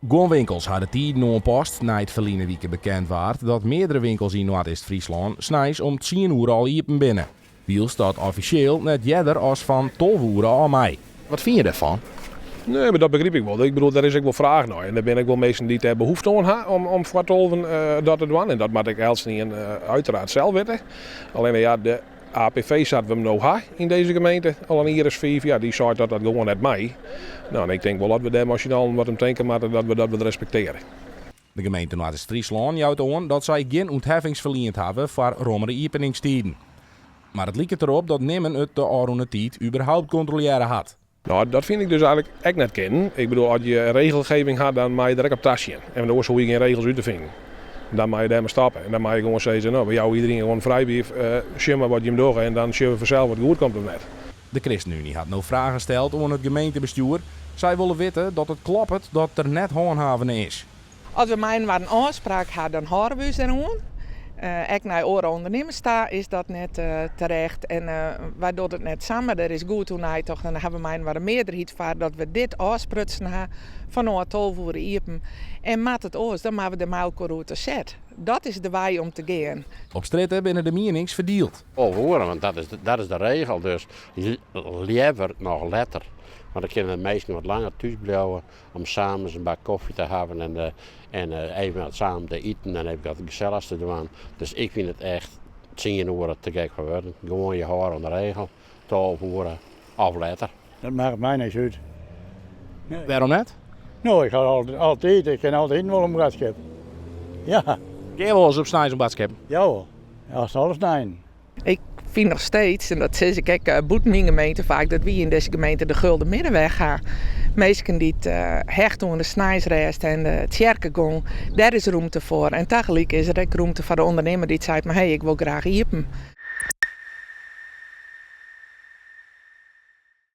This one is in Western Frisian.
Guon winkels ha de tiden oanpast nei't ferline wike bekend waard dat meardere winkels yn Noardeast-Fryslân sneins om tsien oere al iepen binne, wylst dat offisjeel net earder as fan 12 oere ôf mei. Wat fine je dêrfan? Nee, mar dat begryp ik wol. Ik bedoel, der is ek wol fraach nei. En der binne ek wol minsken dy't dêr behoefte oan ha om foar tolven dat te dwaan. En dat moat ek eltsenien uiteraard sels witte. Allinne ja, de APV sa't we 'm no ha yn dizze gemeente, al in jier as fiif, ja, dy seit dat dat gewoan net mei. No, en ik tink wol dat we dêr mei syn allen wat om tinke moatte dat we dat wat respektearje. De gemeente Noardeast-Fryslân jout oan dat sy gjin ûntheffings ferliend hawwe foar rommere iepeningstiden. Mar it liket derop dat nimmen it de ôfrûne tiid überhaupt kontrolearre hat. No, dat fyn ik dus eigenlik ek net kinnen. Ik bedoel, as je regelgeving ha, dan mei je der ek op tasjen. En oars hoege je gjin regels út te finen. Dan mei je dêrmei stoppe. En dan mei je gewoan sizze, no, we jouwe iderien gewoan in frijbrief, sjoch mar wat jim dogge en dan sjogge we fansels wat goed komt of net. De ChristenUnie hat no fragen steld oan it gemeentebestjoer. Sy wolle witte dat it kloppet dat der net hânhavene is. As we mei-inoar in ôfspraak ha, dan hâlde we ús deroan. Ek nei oare ûndernimmers ta is dat net terecht. En wy dogge it net samar, der is goed oer neitocht en dêr hawwe we mei-inoar in mearderheid foar dat we dit ôfsprutsen ha, fanôf 12 oere iepen. En moat it oars, dan moatte we der mei elkoar oer te set. Dat is de wei om te gean. Op strjitte binne de mienings ferdield. 12 oere, want dat is de regel, dus leaver noch letter. Want dan kinne de minsken wat langer thús bliuwe om samen in bak kofje te hawwen en even wat samen te iten en even wat gesellichs te dwaan. Dus ik fyn it echt tsien oere te gek foar wurden. Gewoan je hâlde oan de regel, 12 oere of letter. Dat makket my niks út. Wêrom net? No, ik ha altyd, ik kin altyd wol om boadskip. Ja. Gean je wolris op sneins om boadskippen? Jawol, hast alle sneinen. Ik fyn noch steeds, en dat sis ik ek bûten myn gemeente faak, dat wy yn dizze gemeente de Gulden Middenweg ha. Minsken dy't hecht oan de sneinsrêst en de tsjerkegong, dêr is rûmte foar. En tagelyk is der ek rûmte foar de ûndernimmer dy't seit, mar hé, ik wol graach iepen.